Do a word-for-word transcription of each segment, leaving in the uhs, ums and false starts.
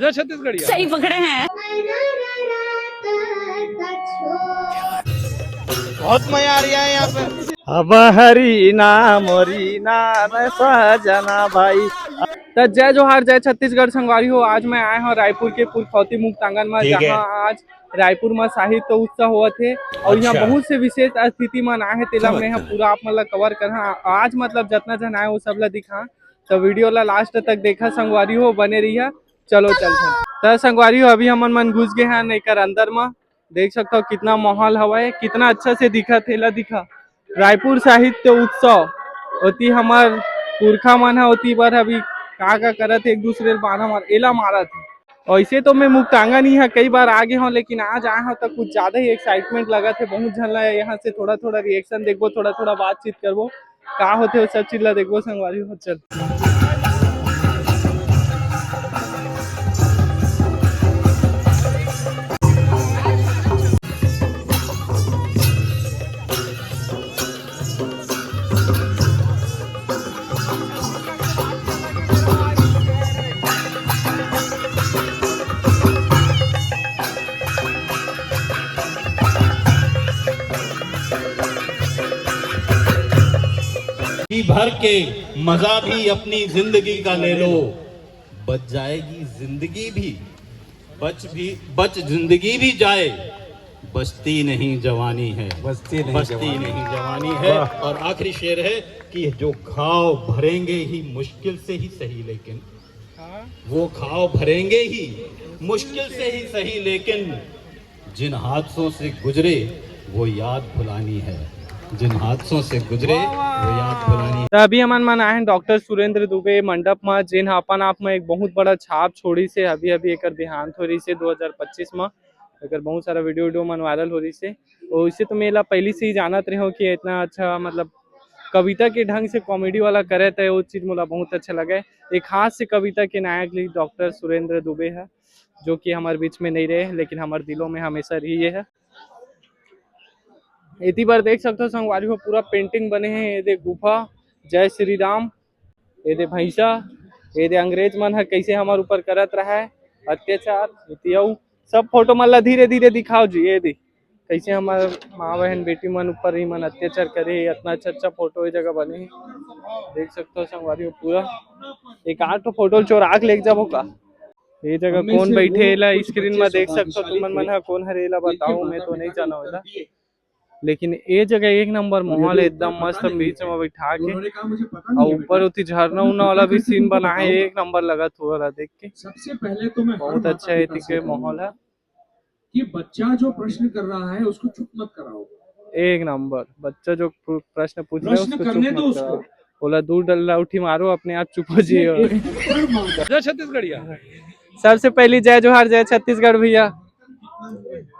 जय छत्तीसगढ़िया। सही पकड़े हैं। बहुत मजा आ रहा है यहाँ पे। अब हरी नाम हरी नाम सजना भाई। त जय जोहार, जय छत्तीसगढ़ संगवारी हो। आज मैं आए हूँ रायपुर के पुरखौती मुक्तांगन में, जहाँ आज रायपुर में साहित्य उत्सव होवत हे और यहाँ बहुत से विशेष अतिथि मन आए हे, तेला मैं ह पूरा आप मन ला कवर करहा। आज मतलब जतना झन आए वो सब ला दिखा, तो वीडियो ला लास्ट तक देखा संगवारी हो, बने रहिया। चलो चलथन। त संगवारी हो, अभी हमन मन घुस गए हन एकर अंदर म। देख सकथव कितना माहौल हवय, कितना अच्छा से दिखत हे। ला दिखा, रायपुर साहित्य उत्सव ओती हमर पुरखा मन ह ओती बर अभी का का करत हे, एक दूसरे ल बाना मार एला मारत हे। ऐसे तो मैं मुक्तांगन ही ह कई बार आ गे हव, लेकिन आज आए हव त कुछ ज्यादा ही एक्साइटमेंट लगत हे। बहुत झन ला यहाँ से थोड़ा थोड़ा रिएक्शन देखबो, थोड़ा थोड़ा बातचीत करबो, का होथे वो सब चीज ला देखबो संगवारी हो। चल। जी भर के मजा भी अपनी जिंदगी का ले लो। बच जाएगी जिंदगी भी, बच भी बच जिंदगी भी जाए, बचती नहीं जवानी है। बचती नहीं बचती जवानी। नहीं जवानी है। वाह। और आखिरी शेर है कि जो घाव भरेंगे ही मुश्किल से ही सही, लेकिन वो घाव भरेंगे ही मुश्किल से ही सही, लेकिन जिन हादसों से गुजरे वो याद भुलानी है। जिन हादसों से गुजरे वो याद भुलानी है। त अभी हमन मन आए हैं डॉक्टर सुरेंद्र दुबे मंडप म, जेन ह अपन आप म एक बहुत बड़ा छाप छोड़िस हे। अभी अभी एकर देहांत हो रहिस हे दो हज़ार पच्चीस म, एकर बहुत सारा वीडियो वीडियो मन वायरल हो रहिस हे। और इसे तो मैं एला पहली से ही जानत रहे हूँ कि इतना अच्छा मतलब कविता के ढंग से कॉमेडी वाला करे त वो चीज मोला बहुत अच्छा लगे। एक हास्य कविता के नायक ली डॉक्टर सुरेंद्र दुबे है, जो कि हमारे बीच में नहीं रहे, लेकिन हमारे दिलों में हमेशा रही ये है। इति बार देख सकते हो संगवारी हो, पूरा पेंटिंग बने हैं। ये दे गुफा, जय श्री राम, ये दे भैंसा, ये दे अंग्रेज मन ह कैसे हमारे ऊपर करत रहा है अत्याचार। इति अउ सब फोटो मन ला धीरे धीरे दिखाओ जी। ये दे कैसे हमारे माँ बहन बेटी मन ऊपर ही मन अत्याचार करे हे। इतना अच्छा अच्छा फोटो ये जगह बने हे, देख सकते हो संगवारी हो। पूरा एक आठ ठो फोटो चोरा के लेके जाबो का। ये जगह कौन बैठे एला स्क्रीन में देख सकते हो तुमन मन ह। कौन हरे एला बताओ, मैं तो नहीं जाना एला। लेकिन ये जगह एक नंबर माहौल है, एकदम मस्त बीच में बैठा के। और ऊपर उती झरना उरना वाला भी सीन बना है, एक नंबर लगा थोड़ा देख के। सबसे पहले तो मैं हर बहुत माता अच्छा है पिता इति से के कहूंगा माहौल है। कि बच्चा जो प्रश्न कर रहा है उसको चुप मत कराओ। एक नंबर। बच्चा जो पु- प्रश्न पूछ रहे हैं प्रश्न उसको करने चुप दो मत उसको। कराओ। बोला दूर डल्ला उठी मारो, अपने आप चुप हो जियो। हर माता जय छत्तीसगढ़िया। सबसे पहली जय जोहार, जय छत्तीसगढ़ भैया।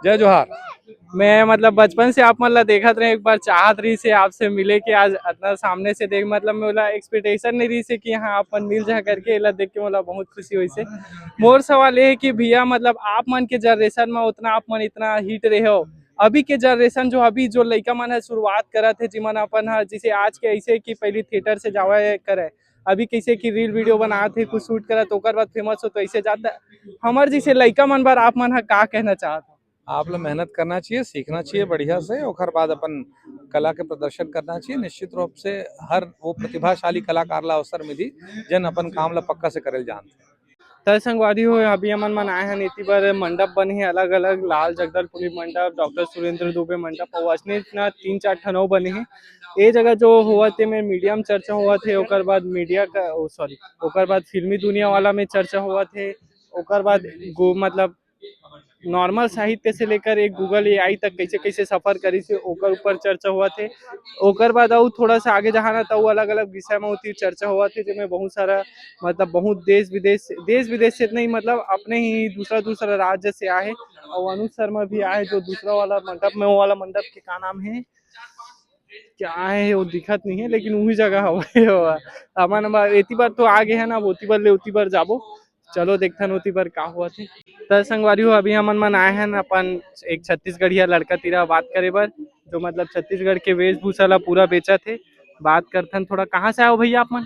जय जोहार। मैं मतलब बचपन से आप मन ला देखत रहे, एक बार चाहत रही से आपसे मिले के, आज इतना सामने से देख मतलब मोला एक्सपेक्टेशन नहीं रही से कि हाँ अपन मिल जा करके। एला देख के मोला बहुत खुशी हुई से। मोर सवाल ये है कि भैया मतलब आप मन के जनरेशन में उतना आप मन इतना हिट रहे हो, अभी के जनरेशन जो अभी जो लइका मन है शुरुआत करत है, जिमन अपन है जैसे आज के ऐसे कि पहली थिएटर से जावा करे, अभी कैसे कि रील वीडियो बनात है, कुछ शूट करत, ओकर बाद फेमस हो तो ऐसे जाता। हमर जैसे लइका मन बर आप मन ह का कहना चाहत हो? आप ला मेहनत करना चाहिए, सीखना चाहिए बढ़िया से, ओकर बाद अपन कला के प्रदर्शन करना चाहिए। निश्चित रूप से हर वो प्रतिभाशाली कलाकार ला अवसर मिली, जन अपन काम ला पक्का से करल जानत। त संगवारी हो, अभी हमन मन आए हन इति बर मंडप बने हे अलग अलग, लाल जगदलपुरी मंडप, डॉक्टर सुरेंद्र दुबे मंडप, अउ अइसने इतना तीन चार ठन अउ बने हे। ए जगह जो होवत हे में मीडियम चर्चा होवत हे, ओकर बाद मीडिया का, ओ सॉरी, ओकर बाद फिल्मी दुनिया वाला में चर्चा होवत हे, ओकर बाद गो मतलब नॉर्मल साहित्य से लेकर एक गूगल एआई तक कैसे कैसे सफर करिस हे ओकर ऊपर चर्चा होवत हे। ओकर बाद अउ थोड़ा सा आगे जहाँ ना तो अलग अलग विषय में होती चर्चा होवत हे, जेमे बहुत सारा मतलब बहुत देश विदेश से, देश विदेश से नहीं मतलब अपने ही दूसरा दूसरा राज्य से आए। और अनुज शर्मा भी आए जो दूसरा वाला मंडप में, वो वाला मंडप के का नाम है, क्या है वो दिखत नहीं है, लेकिन वही जगह हवा है। हमन एती बार तो आ गए हैं ना, अब ओती बार ले ओती बार जाबो। चलो देखथन ओती बर का होवत हे। त संगवारी हो, अभी हमन मन आए हन अपन एक छत्तीसगढ़िया लड़का तीरा बात करे बर, जो मतलब छत्तीसगढ़ के वेशभूषा ला पूरा बेचत हे। बात करथन थोड़ा, कहाँ से आए हो भैया आप मन?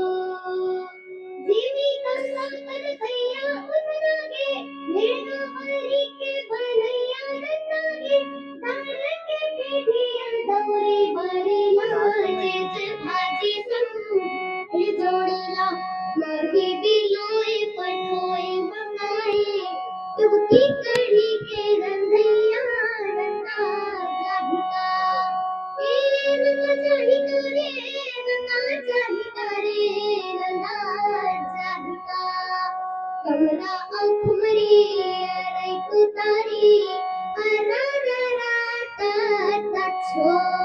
जीवी गंगा कर भैया उतना गे, भेड़ो हरी के बनैया रंगा गे, तार के पीढ़िया दौरे बारे लाजे जे भाजी संग, ये जोड़ला मरही बिलोई पठोई बनाई, तुमकी कढ़ी के रंधैया रंधा जाहिका। ए रंधा जाहिका रे, रंधा जाहिका रे, रंधा जाहिका। कमला अउ खुमरी अरई कुतारी, अरा रा रा ता ता छो।